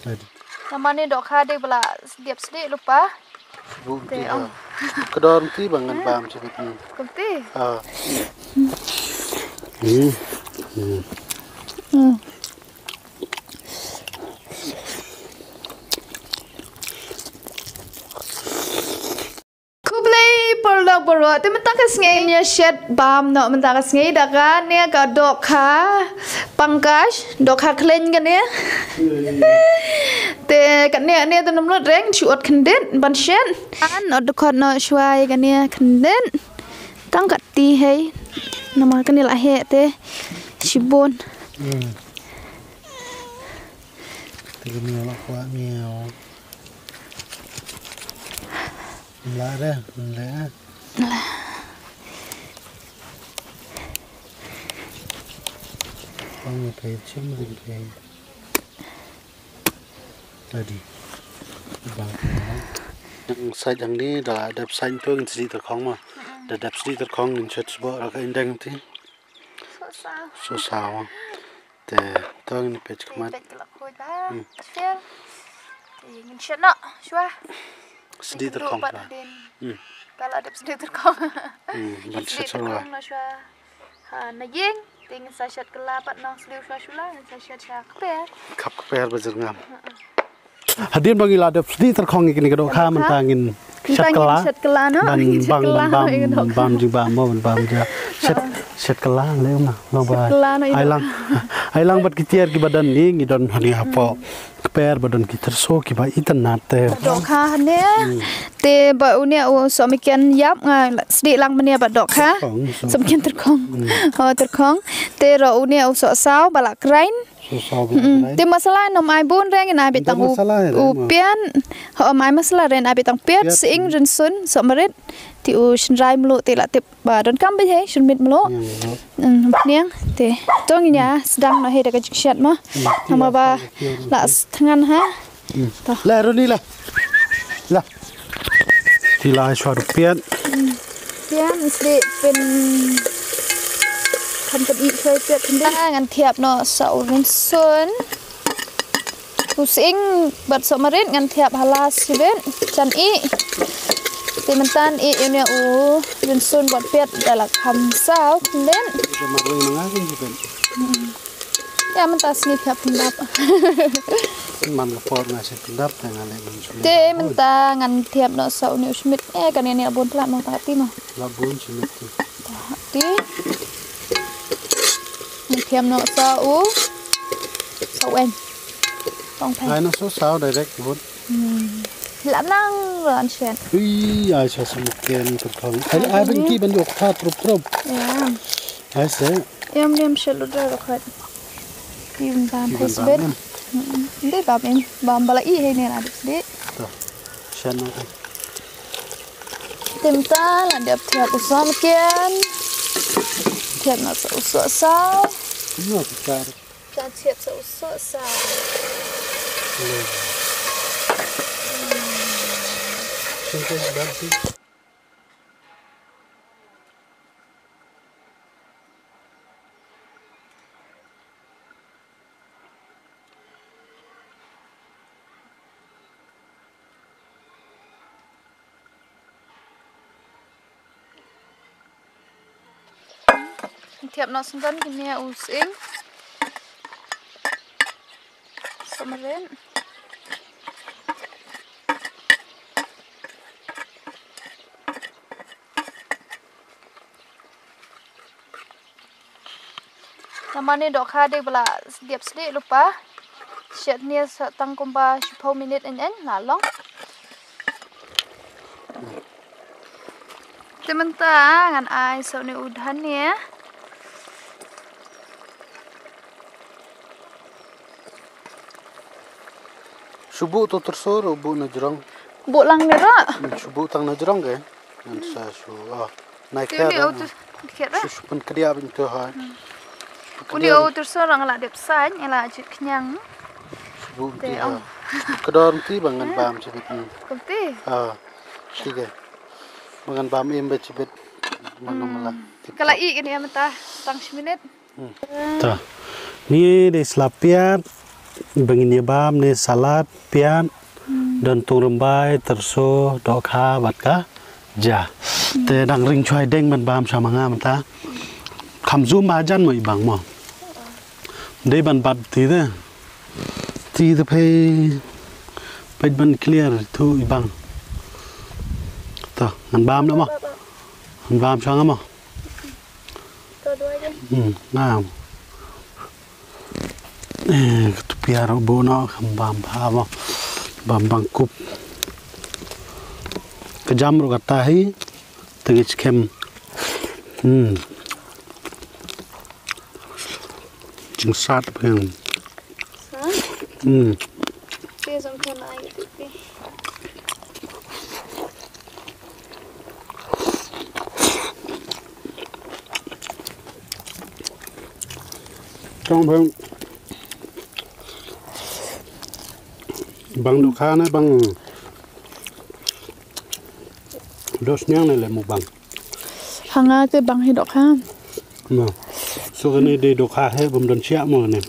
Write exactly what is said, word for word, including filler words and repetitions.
Namar ne dohkha dei ba la dep sdieh lypa. Te, oh. Ka dor mti ba ngan bam sha bit ni. Kumti. Ah. Hmm. Hmm. Khublei paralok baroh, te mynta ka sngi ngin ïa shet bam noh mynta ka sngi da kane ka dohkha pangkas, dohkha khleiñ kane. Te kane, kane te nym lut reng, shu ot khyndiat ban shet. An ot dkhot noh shuwa ïa kane khyndiat. Tang kati hei. Namar kane la heh te shibun. Hmm. Te kane la kwah miaw. La re, la. La. Pang ni pei chim ring pei. Tadi. Bang. Yang sait yang ni da dep sait tu ngin sdih terkhong ma. Da dep sdih terkhong ngin shet sbo ra ka indeng ti. So saw. So saw. Te, to ngin peit khmat. Peit ka la khuid bha. Hmm. Shet. Te ngin shet noh shuwa. Sdih terkhong pat shuwa. Hmm. Ka la dep sdih terkhong. Hmm, ban shet shuwa. Sdih terkhong noh shuwa. Ha, na ïing. Te ngin sa shet kylla pat nong sdih shuwa shuwa, ngin sa shet sha kper. Khap kper ba jyrngam. Hadien ba ngi la dep sdih terkhong ïa kine ki dohkha mynta ngin shet kylla. Shet kylla noh. Ban bang, ban bam, bam jingbam mo, ban bam ja. Shet, shet kylla leh ma. Long ba. Shet kylla noh. Ai lang. Ai lang bad ki tiar kiba don ni, ngi don hani hapoh kper ba don ki tyrso kiba itynnat te. Dohkha hane. Hmm. Te ba une u sohmynken ïap nga sdih lang mane ba dohkha. Terkhong, so. Sohmynken terkhong. Hmm. Oh, terkhong. Te ruh une u sohsaw ba la kren. So saw bha. Mm-mm. Te masala nym ai bun re, ngin ai beit tang u piat. Hooid, ym ai masala re, ngin ai beit tang piat, sying, rynsun, sohmarit. Te u shynrai mluh te la tip ba donkam beit hei, shyrmit mluh. Hynñiang te. To ngin ïa sdang noh hei da ka jingshet mo. Namar ba la thngan ha. Hmm. La Roni la. La. Te la ai shuwa da u piat. Hmm. Piat sdih pynkham pyn-ih shuwa piat khyndiat. Ngan thiap noh sa u rynsun. U sying bad sohmarit ngan thiap ha la shibit. Jan ih. Te mynta ih ïa une u rynsun bad piat da la kham saw khyndiat. Hmm. Ïa mynta sngi thiap pyndap. Man ka por nga shu pyndap te nga leh ban shu leh. Te mynta ngan thiap noh sa une u shmit. Eh, kane ne la bun palat mo, tang kati mo. La bun shmit tu. Tang kati. Ngan thiap noh sa u. Sa u em. Tong phe. Ai noh sa u saw direct bun. Hmm. La nang ran shen. Ui, ai sa sa muken terkhong. Ai, ai ben ki ben yok tha trup trup. Ïa. Ai se. Ïam ïam shet lut ra khat. Ki bam phe sbet. Ki bam em. Mm-mm. Dei bam em. Bam ba la ih hei ne la dei sdih. To. Shen na kan. Te mynta la dep thiap u sohmynken. Thiap noh sa u sohsaw. Noh sa. Ka thiap sa u sohsaw. Le. Shen ke bam si. Thiap noh syndon kine u sying. Sohmarit. Namar ne dohkha dei ba la dep sdih lypa. Shet ne sa tang kumba shiphew minit ïa ïa la long. Te mynta ngan ai sa une u dhania. Shu buh to tersor, buh na jrong. Buh lang ne ra. Hmm, shu buh tang na jrong ke. Ngan sa shu, oh, nai kher. Shu, shu pynkhia byn to ha. Uni u tersor nga la dep sain, nga la jit khñiang. Shu buh mti ha. Ka dor mti ba ngan bam chibit ni. Kumti. Ah, sige. Ba ngan bam im ba chibit. Mano mala. Ka la ih kane mynta tang shi minit. Hmm. Ta. Ni dei sla piat. Ba ngin ïa bam ne salad, piat, don tung rymbai, tyrso, dohkha bad ka ja. Te dang ring chwai deng ban bam sha ma nga mynta. Kham zoom ba jan mo i bang mo. Dei ban bat ti te. Ti te pei. Peit ban clear tu i bang. Ta ngan bam na mo. Ngan bam sha nga mo. Hmm, ngam. Eh, ka tupia ruh bu no, kam bam ba mo. Bam bang kup. Ka jam ruh kata hi. Tengah chikem. Hmm. Jingsat peng. Hmm. Tong bang. Bang dohkha ne bang. Dos niang ne le mu bang. Hanga te bang hi dohkha. No. So kane de dohkha he bam don siak mo ne.